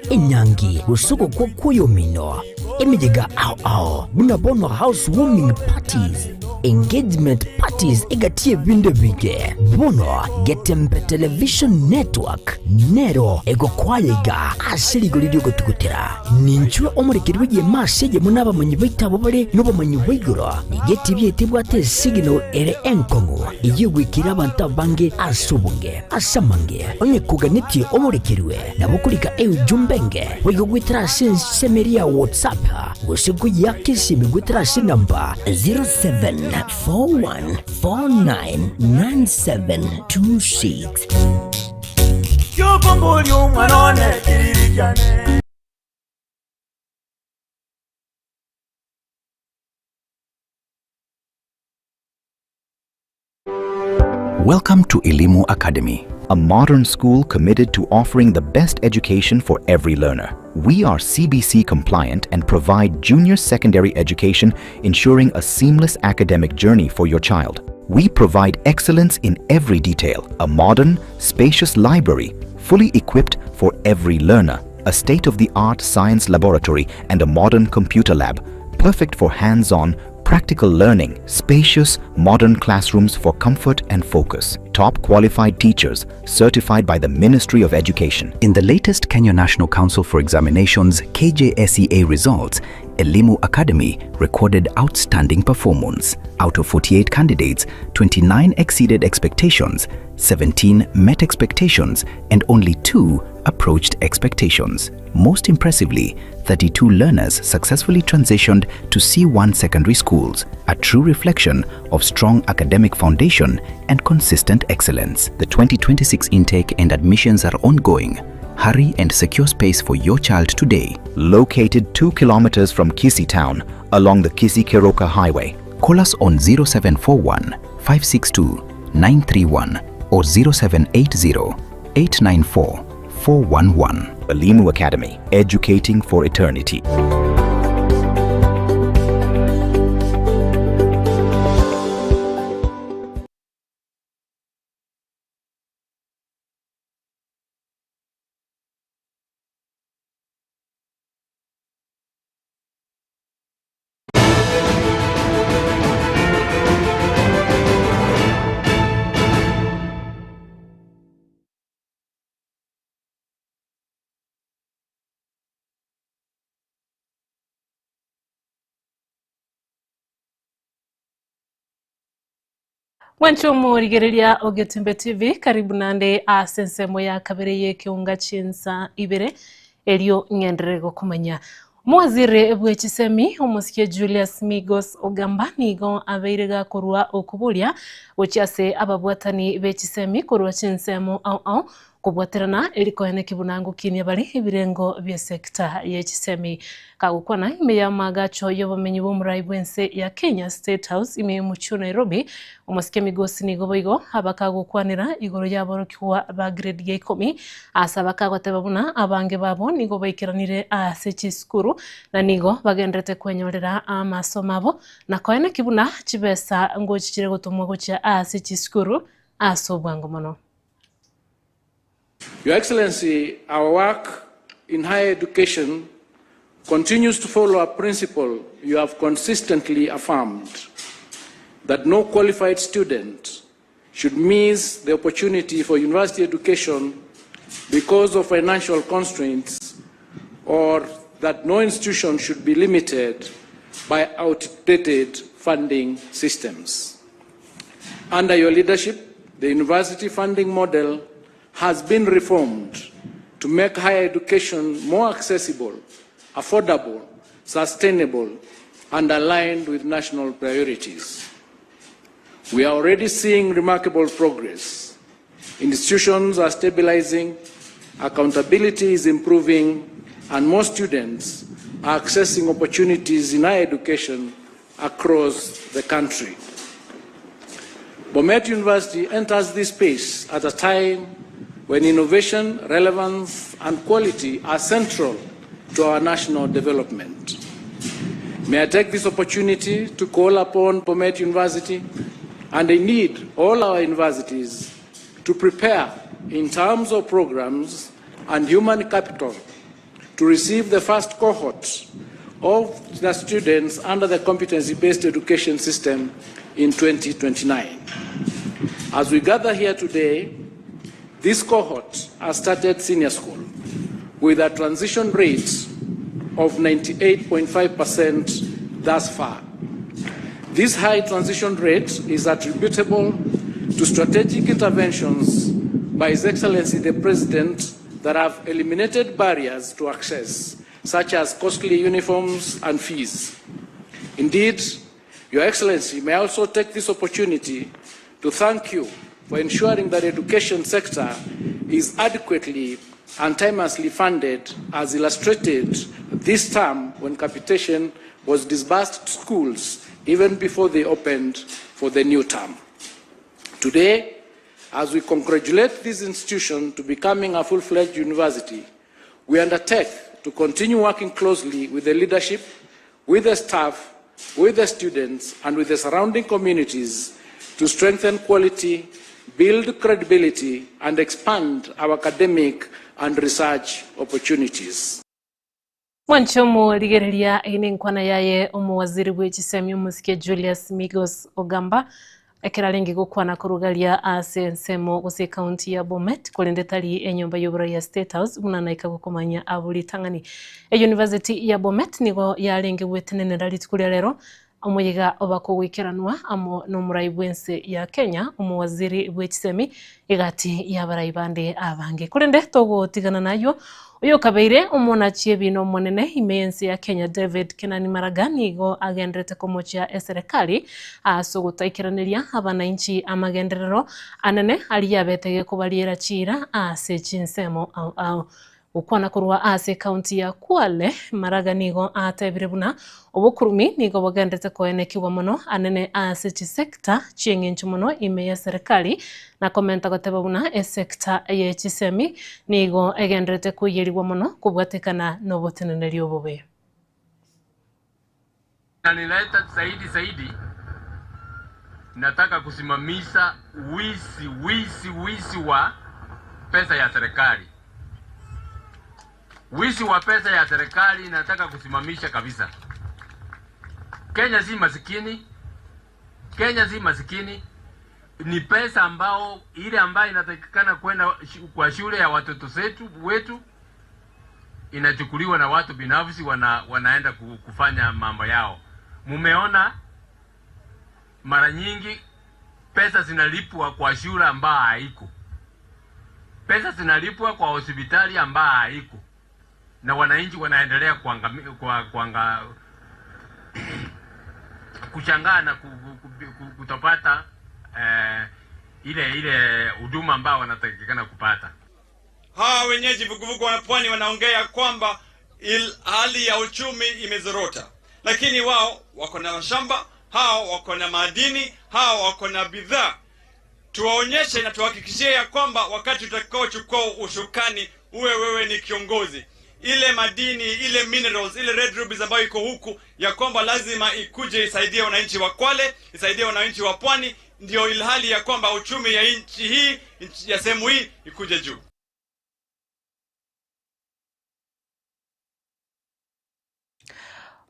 enyangi gose ogokwa kw'oyomino? Emeyega ao ao buna bono house warming parties, engagement parties egati y'ebinto ebinge. Bono Getembe Television Network nero egokwaya iga ase rigori ri'ogotugutera. Ninchwe omorekeri bw'egeema ase eyemo nabamanyi baito abwo bare nobomanyi bwa igoro. Nigo etibi yaito ebwate esignal ere enkong'u eyio egwekire abanto abange ase obonge. Ase amange, onye koganetie omorekerwe, nabo okorika eujumbe enge boigo goetera ase ensemo eria ya WhatsApp gose koyiaka esimi goetera ase enamba 0741499726. Kiokomboria omwana one kiriri kiane. Welcome to Elimu Academy, a modern school committed to offering the best education for every learner. We are CBC compliant and provide junior secondary education, ensuring a seamless academic journey for your child. We provide excellence in every detail, a modern, spacious library fully equipped for every learner, a state-of-the-art science laboratory and a modern computer lab, perfect for hands-on, practical learning, spacious, modern classrooms for comfort and focus, top qualified teachers certified by the Ministry of Education. In the latest Kenya National Council for Examinations KJSEA results, Elimu Academy recorded outstanding performance. Out of 48 candidates, 29 exceeded expectations, 17 met expectations, and only 2 approached expectations. Most impressively, 32 learners successfully transitioned to C1 secondary schools, a true reflection of strong academic foundation and consistent excellence. The 2026 intake and admissions are ongoing. Hurry and secure space for your child today. Located 2 kilometers from Kisii town along the Kisii-Keroka Highway. Call us on 0741 562 931 or 0780 894 411. Elimu Academy, educating for eternity. Mwanche omorigereria o Getembe TV, karibu nande ase ensemo ya kabere y'ekeunga chinsa ibere erio ng'enderere gokomanya. Omowaziri bwe chisemi omosike Julius Migos Ogamba nigo abeire gakorwa okoboria gochia ase ababwatani be chisemi korwa chinsemo ao ao Kobwaterana eri koeneki buna ngokinia bare ebirengo bi'esekta ye chisemi. Kagokwana ime y'amaagacho y'obomenyi bw'omorai bw'ense ya Kenya State House ime y'omochie o Nairobi, omosike Migosi nigo boigo abakagokwanera igoro y'aborokigwa ba grade ya ikomi ase abakagoteba buna abange babo nigo baikeranire ase chisukuru na nigo bagenderete kwenyorera amasomo abo na koeneki buna chibesa ngochichire gotomwa gochia ase chisukuru ase obwango mono. Your Excellency, our work in higher education continues to follow a principle you have consistently affirmed that no qualified student should miss the opportunity for university education because of financial constraints or that no institution should be limited by outdated funding systems. Under your leadership, the university funding model has been reformed to make higher education more accessible, affordable, sustainable, and aligned with national priorities. We are already seeing remarkable progress. Institutions are stabilizing, accountability is improving, and more students are accessing opportunities in higher education across the country. Bomet University enters this space at a time when innovation, relevance, and quality are central to our national development. May I take this opportunity to call upon Bomet University and indeed all our universities to prepare in terms of programs and human capital to receive the first cohort of the students under the competency-based education system in 2029. As we gather here today, this cohort has started senior school with a transition rate of 98.5% thus far. This high transition rate is attributable to strategic interventions by His Excellency the President that have eliminated barriers to access, such as costly uniforms and fees. Indeed, Your Excellency may also take this opportunity to thank you for ensuring that education sector is adequately and timeously funded as illustrated this term when capitation was disbursed to schools even before they opened for the new term. Today, as we congratulate this institution to becoming a full-fledged university, we undertake to continue working closely with the leadership, with the staff, with the students, and with the surrounding communities to strengthen quality, build credibility, and expand our academic and research opportunities. Mwanche omorigereria eye nenkwana yaye omowaziri bwe chisemi omosike Julius Migos Ogamba ekero arenge gokwana korugaria ase ensemo gose ecounty ya Bomet korende tari enyomba y'oborai ya State House buna naika gokomanya abwo ritang'ani. Eyunivasiti ya Bomet nigo yarenge gwetenenera rituko ria rero Omoyega obakogoikeranwa amo nomorai bw'ense ya Kenya, omowaziri bwe chisemi, egati y'abarai bande abange. Korende togotigana nayio, oyokabeire omonachi ebiina omonene ime y'ense ya Kenya David Kenani Maraga nigo agenderete komochia eserekari ase ogotaikeraneria abanainchi amagenderero anene aria abete gekobariera chiira ase chinsemo ao ao. Gokwana korwa ase ekaunti ya Kwale, Maraga nigo atebire buna obokurumi nigo bogenderete koenekigwa mono anene ase chisekta chi'eng'encho mono ime y'eserekari na komenta goteba buna esekta ye chisemi nigo egenderete koiyerigwa mono kobwatekana noboteneneri obobe. Nanileta zaidi zaidi, nataka kusimamisha wizi wizi wizi wa pesa ya serikali. Wizi wa pesa ya serikali nataka kusimamisha kabisa. Kenya si masikini, Kenya si masikini, ni pesa ambao ile ambayo inatakikana kwenda kwa shule ya watoto zetu wetu inachukuliwa na watu binafsi wana, wanaenda kufanya mambo yao. Mumeona mara nyingi pesa zinalipwa kwa shule ambayo haiko, pesa zinalipwa kwa hospitali ambayo haiko, na wananchi wanaendelea kuanga, kwa, kuanga, kushangaa na kutopata eh, ile ile huduma ambayo wanatakikana kupata. Hawa wenyeji vuguvugu wa pwani wanaongea kwamba il, hali ya uchumi imezorota, lakini wao wako na mashamba, hao wako na madini, hao wako na bidhaa. Tuwaonyeshe na tuhakikishie ya kwamba wakati utakaochukua ushukani uwe wewe ni kiongozi, ile madini ile minerals ile red rubies ambayo iko huku, ya kwamba lazima ikuje isaidie wananchi wa Kwale, isaidie wananchi wa pwani, ndio ilhali ya kwamba uchumi ya nchi hii ya sehemu hii ikuje juu.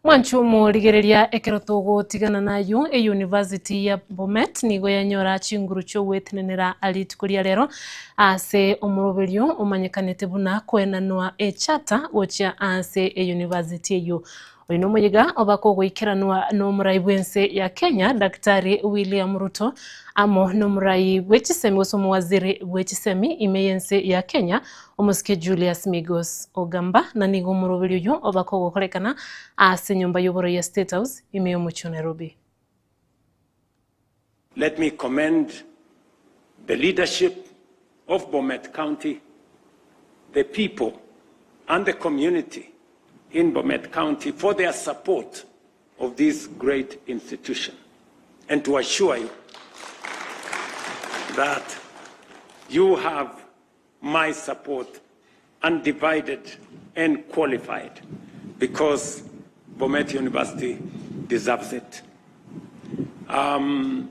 Mwanche omorigereria ekero togotigana nayio eyunivasiti ya Bomet nigo yanyora chinguru chi'ogwetenenera rituko ria rero ase omoroberio omanyekanete buna koenanwa echarter gochia ase eyunivasiti eyio. Oyo nomoyega obakogoikeranwa nomorai bw'ense ya Kenya Daktari William Ruto amo nomorai bw'echisemi gose omowaziri bw'echisemi ime y'ense ya Kenya Omosike Julius Migos Ogamba na nigo omoroberi oyio obakogokorekana ase enyomba y'oboroi ya State House ime y'omochie o Nairobi. Let me commend the leadership of Bomet County, the people and the community in Bomet County for their support of this great institution and to assure you that you have my support undivided and qualified because Bomet University deserves it. Um,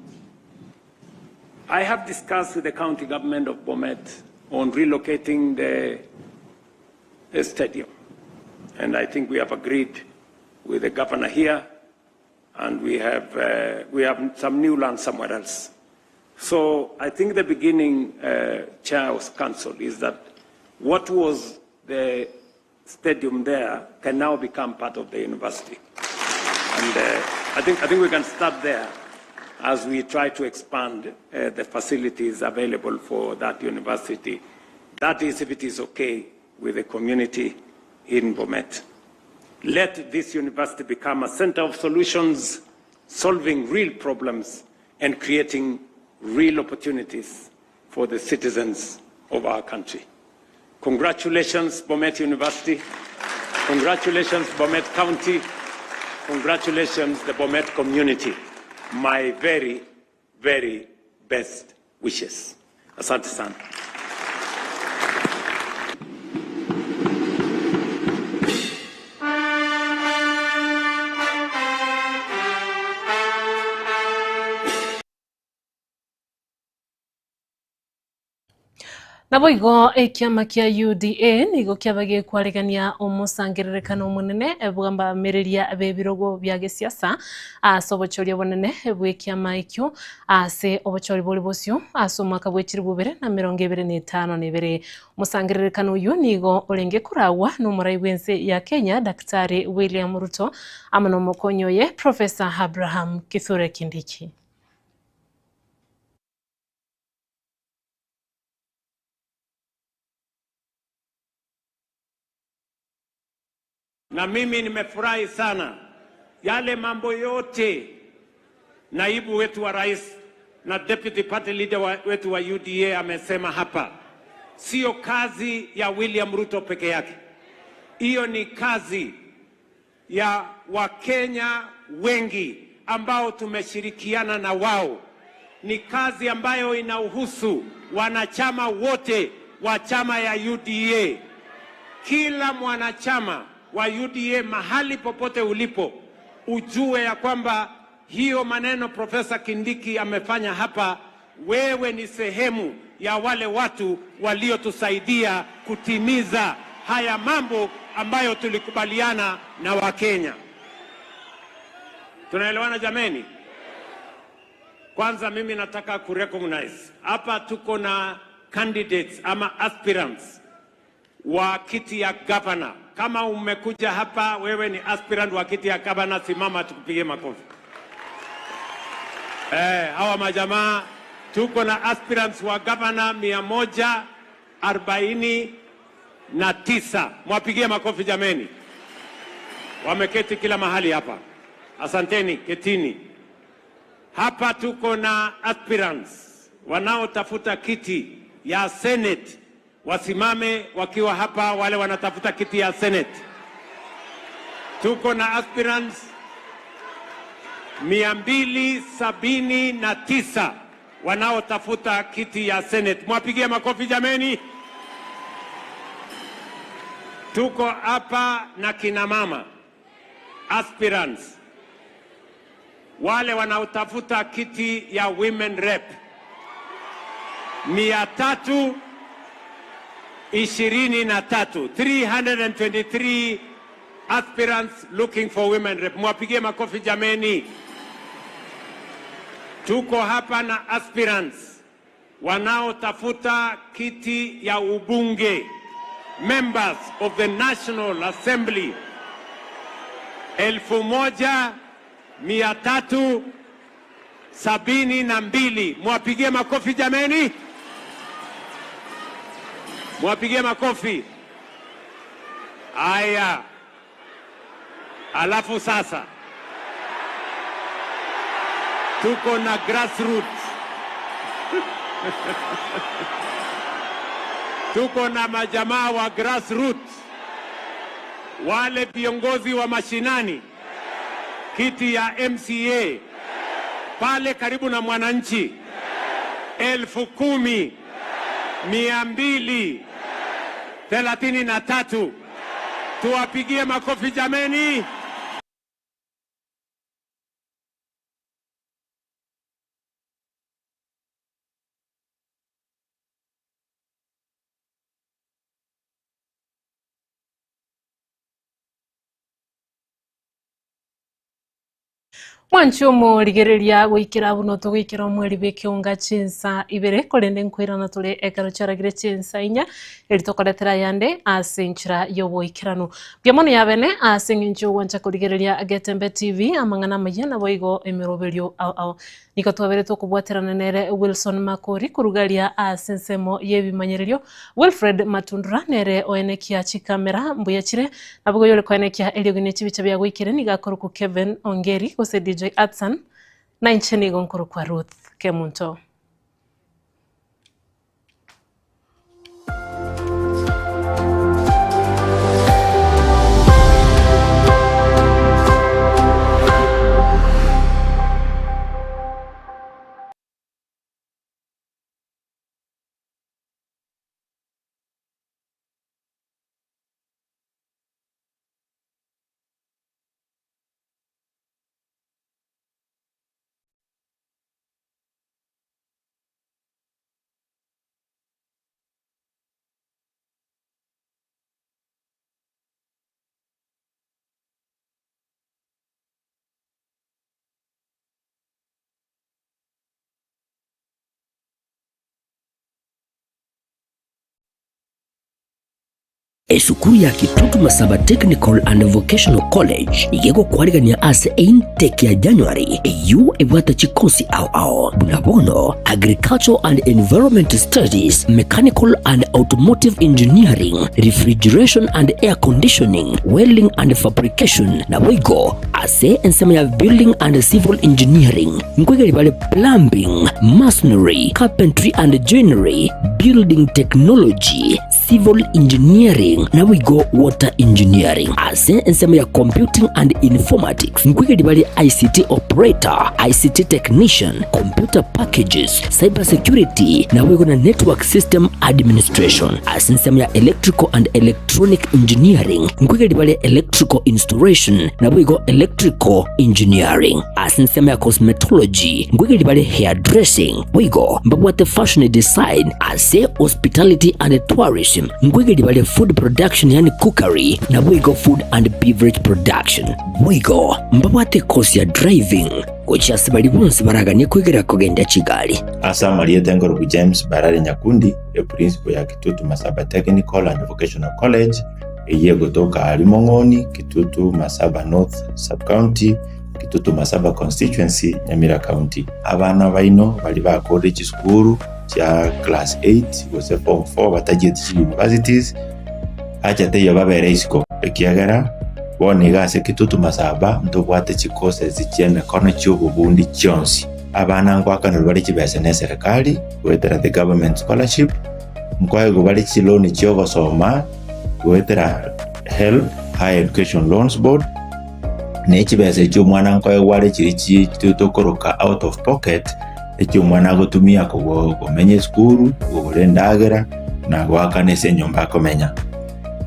I have discussed with the county government of Bomet on relocating the, the stadium, and I think we have agreed with the governor here, and we have, uh, we have some new land somewhere else. So I think the beginning, uh, Chair of Council, is that what was the stadium there can now become part of the university. And uh, I, think, I think we can start there as we try to expand uh, the facilities available for that university. That is if it is okay with the community in Bomet. Let this university become a center of solutions, solving real problems and creating real opportunities for the citizens of our country. Congratulations, Bomet University. Congratulations, Bomet County. Congratulations, the Bomet community. My very, very best wishes. Asante sana. Naboigo ekiama kia UDA nigo kiaba gekwaregania omosangererekano omonene bw'abamereria b'ebirogo bia gesiasa ase obochori obonene bw'ekiama ekio ase obochori bore bosio ase omwaka bwa 2025. Omosangererekano oyio nigo orenge koragwa n'omorai bw'ense ya Kenya Daktari William Ruto amo na omokonyi oye Professor Abraham Kithure Kindiki. Na mimi nimefurahi sana yale mambo yote naibu wetu wa rais na deputy party leader wa, wetu wa UDA amesema hapa, sio kazi ya William Ruto peke yake, hiyo ni kazi ya Wakenya wengi ambao tumeshirikiana na wao. Ni kazi ambayo inahusu wanachama wote wa chama ya UDA. Kila mwanachama wa UDA mahali popote ulipo, ujue ya kwamba hiyo maneno Profesa Kindiki amefanya hapa, wewe ni sehemu ya wale watu waliotusaidia kutimiza haya mambo ambayo tulikubaliana na Wakenya. Tunaelewana jameni? Kwanza mimi nataka kurecognize hapa tuko na candidates ama aspirants wa kiti ya governor. Kama umekuja hapa wewe ni aspirant wa kiti ya governor, simama tukupigie makofi. Eh, hawa majamaa tuko na aspirants wa governor 149. Mwapigie makofi jameni, wameketi kila mahali hapa. Asanteni, ketini. Hapa tuko na aspirants wanaotafuta kiti ya Senate, wasimame wakiwa hapa, wale wanatafuta kiti ya Senate. Tuko na aspirants 279 wanaotafuta kiti ya Senate. Mwapigie makofi jameni. Tuko hapa na kina mama aspirants wale wanaotafuta kiti ya women rep 323, 323 aspirants looking for women rep. Mwapigie makofi jameni. Tuko hapa na aspirants wanaotafuta kiti ya ubunge, members of the National Assembly 1372. Mwapigie makofi jameni, mwapigie makofi. Aya, alafu sasa tuko na grassroots tuko na majamaa wa grassroots, wale viongozi wa mashinani, kiti ya MCA pale karibu na mwananchi, 10,233. Tuwapigie makofi jameni. Mwanchi omorigereria goikera abwo notogoikera omweri bw'ekeonga chinsa ibere, korende nkoirana tore ekero chiaragire chinsa inya, eri tokoretera ayande ase enchera y'oboikeranu. Mbuya mono yabene ase eng'encho y'ogwancha korigereria Getembe TV, amang'ana amayia naboigo emeroberio ao ao. Nigo twabere tokobwaterana nere Wilson Makori korugaria ase ensemo y'ebimanyererio, Wilfred Matundura nere oenekia chikamera mbuya chire, naboigo oyore koenekia eriogi ne chibicha biagoikire nigo akorokwa Kevin Ongeri gose DJ Atsan, na inche nigo nkorokwa Ruth Kemunto. Esukuru ya Kitutu Masaba Technical and Vocational College nigo egokwarigania ase eintake ya January eyio ebwate chikosi ao ao buna bono Agricultural and Environment Studies, Mechanical and Automotive Engineering, Refrigeration and Air Conditioning, Welding and Fabrication naboigo ase ensemo ya Building and Civil Engineering nkoigeri bare Plumbing, Masonry, Carpentry and Joinery, Building Technology, Civil Engineering naboigo Water Engineering. Ase ensemo ya Computing and Informatics nkoigeri bare ICT Operator, ICT Technician, Computer Packages, Cyber Security naboigo na Network System Administration. Ase ensemo ya Electrical and Electronic Engineering nkoigeri bare Electrical Installation naboigo Electrical Engineering. Ase ensemo ya Cosmetology nkoigeri bare Hairdressing boigo mbabwate Fashion Design. Ase Hospitality and Tourism nkoigeria bare Food Production yaani Cookery naboigo Food and Beverage Production. Boigo mbabwate ekosi ya Driving gochia ase baria bonsi baraganie koigerera kogendia chigari. Ase amarieta enkorubu James Barare Nyakundi, eprincipo ya Kitutu Masaba Technical and Vocational College, eyio egotoka aria Mong'oni, Kitutu Masaba North Sub-County, Kitutu Masaba Constituency, Nyamira County. Abana baino baria bakorire chisukuru chia class 8 gose form 4 batachieti chi universities, acha teiyo babere isiko, ekiagera bono iga ase Kitutu Masaba ntobwate chi courses chia emekono chia obobundi chionsi. Abana nkoakanerwa bare chibesa ne eserekari goetera the government scholarship, nkoegwa bare chiloan chia ogosoma goetera HELB, Higher Education Loans Board, ne chibesa echio omwana nkoegwa are chiria chi tokoroka out of pocket, eki omwana agotumia komenya esukuru, kogora endagera, na goakana ase enyomba akomenya.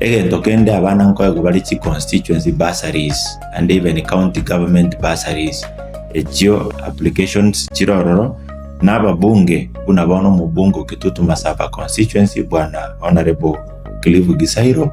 Egento kende abana nkoegwa bare chi constituency bursaries and even county government bursaries, echio applications chire ororo, na ababunge buna bono omobunge o Kitutu Masaba constituency bwana Honourable Cliff Gisairo,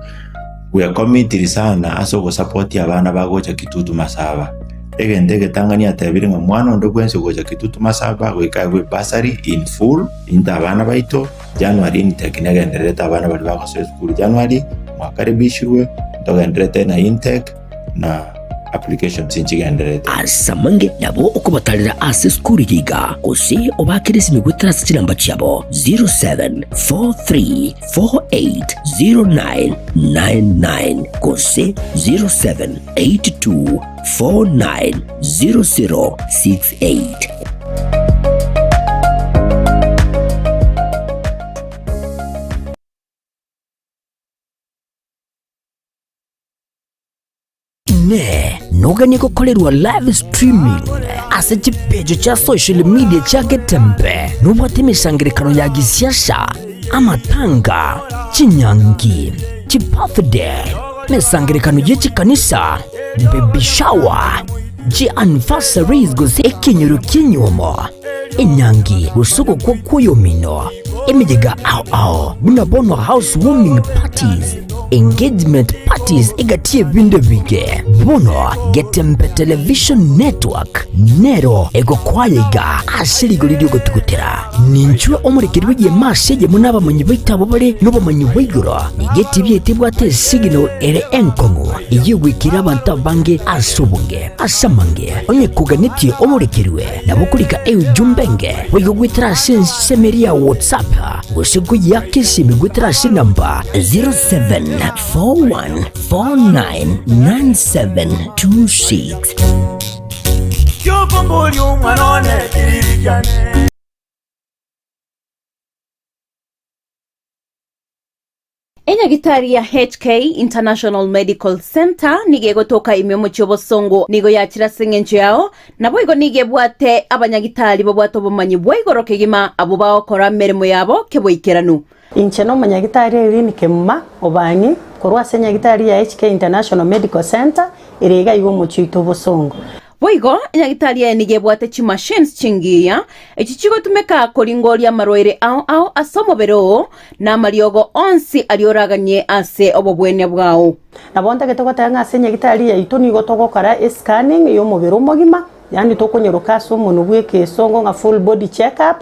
bwekomitiri sana ase ogosapotia abana bagocha Kitutu Masaba. Egento egetang'ani atebire ng'a mwana onde bwensi ogocha Kitutu Masaba goika aegwe bursary in full, intwe abana baito, January intake negendererete abana baria bagosoa esukuru January, mwakaribishirwe, ntogendererete na intake na applications nchigendererete. Ase amange nabo okobatarera ase esukuru eye iga, gose obaakere esimi goetera ase chinamba chiabo 0743 480999 gose 0782 490068. Inee! Noganie gokorerwa live streaming ase chipeji chia social media chia Getembe? Nobwate emesangerekano ya gisiasa, amatanga, chinyangi, chibirthday, emesangerekano ye chikanisa, baby shower, chi anniversaries gose ekenyoro ki'enyuomo, enyangi gose ogokwa kw'oyomino, emeyega ao ao buna bono house warming parties, engagement parties. Properties egati y'ebinto ebinge. Bono Getembe Television Network nero egokwaya iga ase rigori ri'ogotugutera. Ninchwe omorekeri bw'egeema ase eyemo nabamanyi baito abwo bare nobomanyi bwa igoro. Nigo etibi yaito ebwate esigino ere enkong'u eyio egwekire abanto abange ase obonge. Ase amange, onye koganetie omorekerwe, nabo okorika eujumbe enge boigo goetera ase ensemo eria ya WhatsApp gose koyiaka esimi goetera ase enamba 0741499726. Kiokomboria omwana one kiriri kiane. Enyagitari ya HK International Medical Centre nigo egotoka ime omochie obosongo nigo yachire ase eng'encho yao, naboigo nigo ebwate abanyagitari babwate obomanyi bwa igoro kegima abwo bagokora emeremo yabo keboikeranu. Inche nomonyagitari Irene Kemuma Obang'i korwa ase enyagitari ya HK International Medical Centre ere iga iga omochie oito obosongo. Boigo, enyagitari eye nigo ebwate chimachines chingiya, echi chigotumeka koringoria amarwaire ao ao ase omobere oo, na amariogo onsi aria oraganie ase obobwenia bwao. Nabo ntagete goteba ng'a ase enyagitari yaito nigo togokora escanning y'omobere omogima, yaani tokonyeroka ase omonwe bw'ekesongo ng'a full body check up,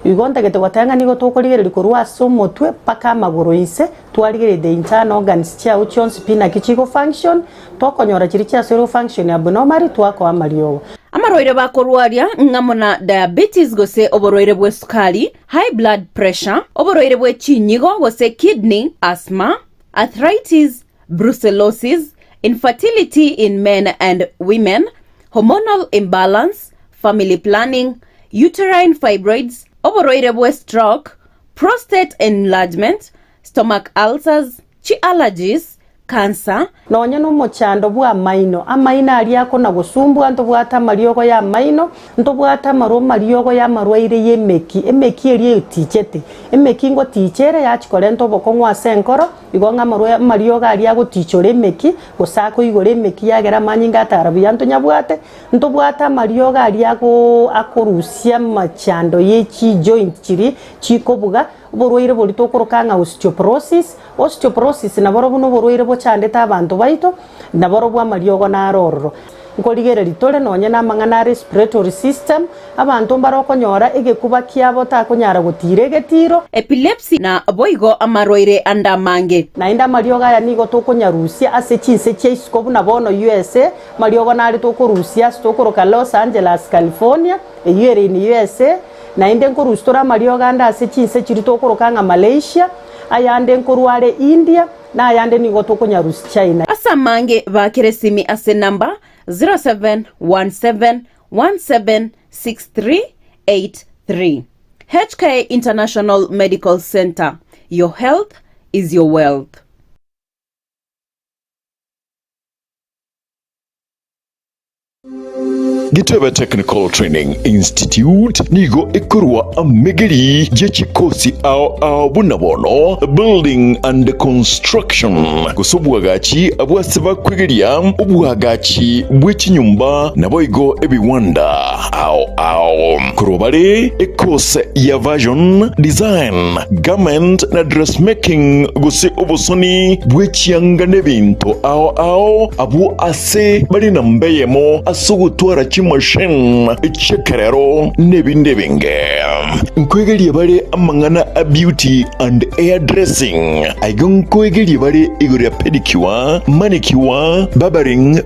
igo ntagete goteba ng'a nigo tokorigereria korwa ase omotwe mpaka amagoro inse, twarigereria the internal organs chiao chionsi pi naki chigo function, Tokonyora chiria chiasoirwe function abnormally twakoa amariogo. Amarwaire bakorwaria ng'amo na diabetes gose oborwaire bw'esukari, high blood pressure, oborwaire bwe chinyigo gose kidney, asthma, arthritis, brucellosis, infertility in men and women, hormonal imbalance, family planning, uterine fibroids, oborwaire bwe stroke, prostate enlargement, stomach ulcers, chi allergies, cancer, Nonya nomochando bw'amaino, amaino aria akona-gosumbua, ntobwate amariogo y'amaino, ntobwate amarwa amariogo y'amarwaire y'emeki, emeki eria etichete. Emeki ngoticha ere yachia korenta obokong'u ase enkoro, igo ng'a amarwa amariogo aria agotichora emeki, gose akoigora emeki yagera amanyinga atara buya ntonyabwate, ntobwate amariogo aria agoo akorusia amachando ye chijoint chiria chikobuga, Oborwaire boria tokoroka ng'a osteoporosis. Osteoporosis naborobwo noborwaire bochandete abanto baito, naborobwo amariogo naro ororo. Nkorigereria tore nonye namang'ana a respiratory system, abanto mbare okonyora egekuba kiabo takonyara gotira egetiro. Epilepsy na boigo amarwaire ande amange. Naende amariogo aya nigo tokonyarusia ase chinse chia isiko buna bono USA, amariogo nare tokorusia ase tokoroka Los Angeles, California, eyio ere in USA, Naende nkorusia tore amariogo ande ase chinse chiria tokoroka ng'a Malaysia, ayande nkorwa are India, na ayande nigo tokonyarusia China. Ase amange baakere esimi ase enamba 0717176383. HK International Medical Centre, your health is your wealth. Gitebe Technical Training Institute nigo ekorwa amegeri ye chikosi ao ao buna bono Building and Construction gose obwagachi abwase bakwegeria obwagachi bwe chinyomba naboigo ebiwanda ao ao. Korwa bare ekose ya Version, Design, Garment na Dressmaking gose obosoni bwe chianga nebinto ao ao abwo ase Ase bare namba eyemo ase ogotwara chimashini chi'ekerero n'ebinde ebinge. Nkoegeria bare amang'ana a beauty and hair dressing. Aiga nkoegeria bare igoro ya pedicure, manicure, barbering.